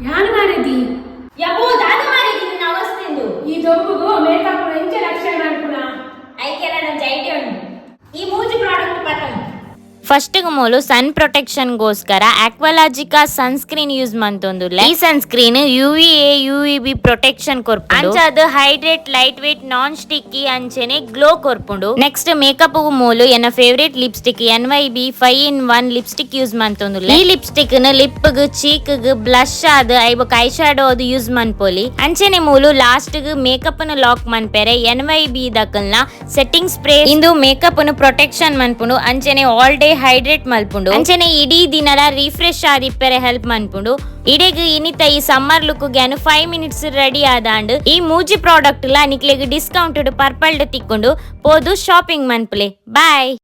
ಯಾನ್ ಮಾರೆದಿ. ಯಬೋ, ದಾದ ಮಾರೆದಿ ನಿನ್ನ ಅವಸ್ಥೆಂದು? ಈ ದೊಂಬುಗು ಮೇಕಪ್ ಎಂಚ ರಕ್ಷಣೆ ಮನ್ಪುನ? ಐಕೆಲ್ಲ ನನ್ನ ಐಡಿಯಾ ಉಂಡು. ಈ ಮೂಜಿ ಪ್ರಾಡಕ್ಟ್ ಪತೊಂದು. ಫಸ್ಟ್ ಮೂಲು ಸನ್ ಪ್ರೊಟೆಕ್ಷನ್ ಗೋಸ್ಕರ ಆಕ್ವಾಲಾಜಿಕಾ ಸನ್ಸ್ಕ್ರೀನ್ ಯೂಸ್ ಮಂತೊಂದುಲ್ಲೆ. ಈ sunscreen UVA UVB protection ಕೊರ್ಪುಂಡು. ಅಂಚಾದ್ hydrate, light weight, non sticky ಅಂಚೆನೆ ಗ್ಲೋ ಕೊರ್ಪುಂಡು. ನೆಕ್ಸ್ಟ್ ಮೇಕಪ್ ಮೂಲು ಎನ್ನ favourite lipstick NYB 5 in 1 lipstick use ಮಂತೊಂದುಲ್ಲೆ. ಈ ಲಿಪ್ಸ್ಟಿಕ್ ನ್ ಲಿಪ್ ಗ್, ಚೀಕ್ ಗ್, ಬ್ಲಶ್ ಆದ್, ಐಬೊಕ I shadow ಅದು ಯೂಸ್ ಮನ್ಪೊಲಿ. ಅಂಚೆನೆ ಮೂಲು ಲಾಸ್ಟ್ ಗ್ ಮೇಕಪ್ ನು ಲಾಕ್ ಮನ್ಪೆರೆ ಎನ್ ವೈ ಬಿ ದಕಲ್ನ ಸೆಟ್ಟಿಂಗ್ ಸ್ಪ್ರೇ. ಇಂದು ಮೇಕಪ್ ನು ಪ್ರೊಟೆಕ್ಷನ್ ಮನ್ಪುಂಡು, ಅಂಚೆನೆ ಆಲ್ ಡೇ ಹೈಡ್ರೇಟ್ ಮಲ್ಪುಂಡು, ಅಂಚೆನೆ ಇಡೀ ದಿನಲ ರಿಫ್ರೆಶ್ ಆದಿಪ್ಪೆರೆ ಹೆಲ್ಪ್ ಮನ್ಪುಂಡು. ಇಡೆಗ್ ಇನಿತ ಈ ಸಮ್ಮರ್ ಲುಕ್ ಗ್ಯಾನು 5 ಮಿನಿಟ್ಸ್ ರೆಡಿ ಆದಾಂಡ್. ಈ ಮೂಜಿ ಪ್ರಾಡಕ್ಟ್ ಲ ನಿಕ್ಲೆಗ್ ಡಿಸ್ಕೌಂಟ್ ಪರ್ಪಲ್ ತಿಕ್ಕೊಂಡು ಪೋದು ಶಾಪಿಂಗ್ ಮನ್ಪುಲೆ. ಬಾಯ್.